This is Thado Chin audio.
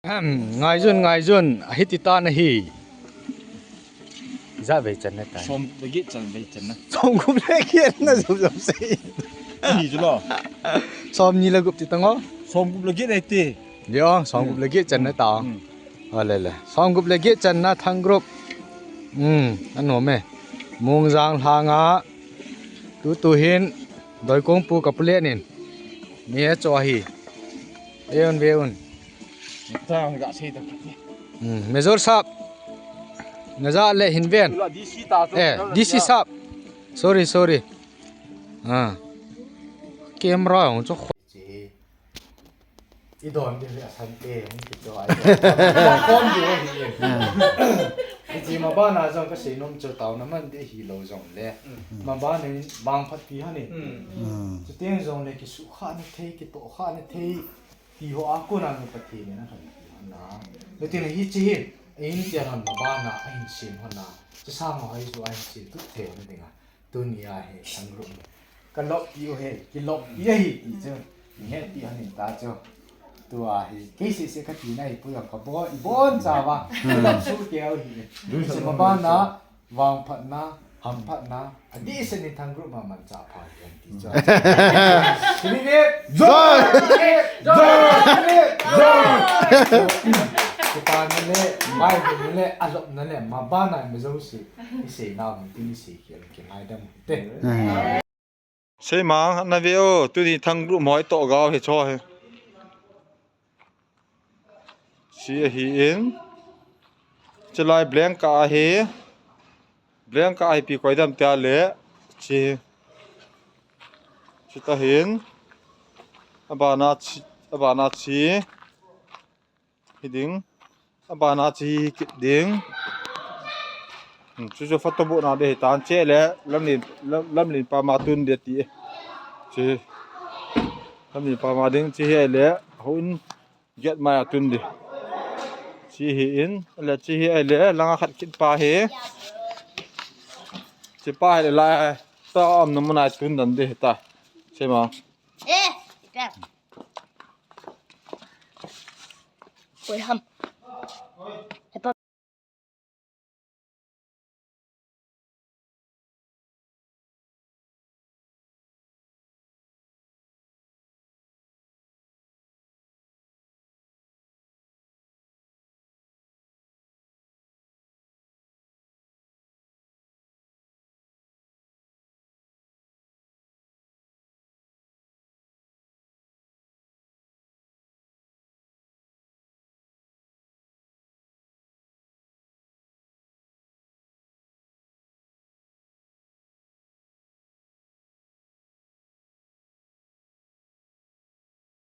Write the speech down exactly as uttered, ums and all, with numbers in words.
Ahem, ngaijun, ngaijun, ahiti tan ahi. Ijat vei channa tai. Som le get chan vei channa. Som gup le get na jom jom sei. Ni chu lo. Som ni le gup ti tang o. Som gup le get nei ti. Yo, som gup le get channa ta. Hmm. Ole le. Som gup le get channa Thang group. Hmm, anom e. Mungjang lhanga. Tutu hin. Doikong pu ka pu le nin. Ni e cho ahi. Veun, veun. Tang ga sei ta. Hmm, Major sap. Naja le hin ven. Ula D C ta chu. Eh, Major D C sap. Sorry, sorry. Ah. Camera hung cho kho. Chi. I don di le asante hung ki cho ai. Kon di hung ki. Chi ma bana jong ka sei nom cho tao na man di hi lo jong le. Ma bana vangphat pi ha ni. Hmm. Chuteng jong le kisukha na thei, kitohkha na thei. Ti ho a kona nu Pathen in ahin ti hon na. Nutin hiche hi, in tia hon ma bana ahin sem hon na. Chusang ho hi chu ahin sem tu thei hon dinga. Tuni a hi Thang group ni. Ka lop pi u he, ki lop pi ahi ti chu. Ni he ti hon in ta chu. Tua hi, kei sese ka ti na hi pu jong ka bo, i bon cha va. Ka lop su keu hi. Hiche ma bana, vangphatna, hamphatna, adeh seh in Thang group ma manchah pha hen ti chu. Simi ve. Joy! Joy! Joy! Kipana le, Bible le, alopna le, ma bana mi jouse, i sei nau, mi tin i sei khel, kingaidam te. Sei mang, na ve o, tuni Thang group moi toh gao hi cho hi. Chi ahi in. Chulai blank ka ahi. Blank ka ahi pi koi dam tia le. Chi. Chi ta hin. Abana chi, abana chi. Hi ding. Abana chi kit ding. Hmm, chu chu photo bu na de hi tan che le. Lamlin, lam, Lamlin pa ma tun de ti. Chi. Lamlin pa ma ding chi hi le. Hun. Get mai a tun di. Chi hi in, le chi hi ai le, langa khat kit pa hi. Chi pa hi le lai, ta om na mun ai tun dan di ta. Sei ma. Eh, ita. Koi ham.